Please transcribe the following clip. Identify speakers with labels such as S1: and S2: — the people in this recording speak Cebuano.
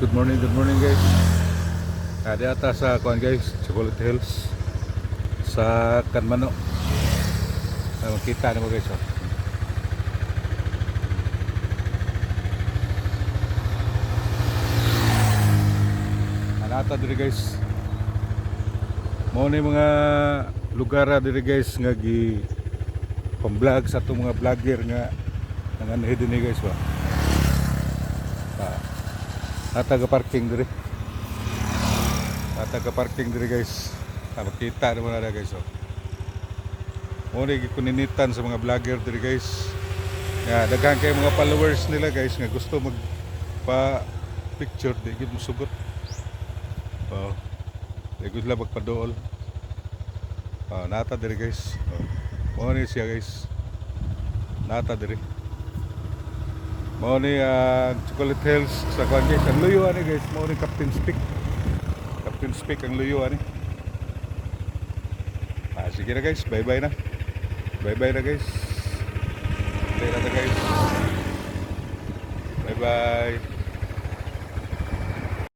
S1: Good morning, guys. Adi ata sa kuan, guys, Chocolate Hills sa Kanmano. Makita nimo, guys, oh. Anata diri, guys. Mao ni mga lugar diri, guys, nga gi pang-vlog sa atong mga vlogger nga nanganhi dinhi, guys, ba. Nata ga parking diri. Nata ga parking diri, guys. Makita nimo na, guys, oh. Mao ni gikuninitan sa mga vlogger diri, guys. Nga daghan kay mga followers nila, guys, nga gusto mag pa picture, di gid musugot. Oh. Di gud sila magpaduol. Oh, nata diri, guys. Oh. Mao ni siya, guys. Nata diri. Mao ni ang Chocolate Hills sa kuan, guys. Ang luyo ani, guys, mao ni Captain's Peak. Captain's Peak ang luyo ani. Sige na, guys, bye-bye na. Bye-bye na, guys. Bye na, guys. Bye-bye.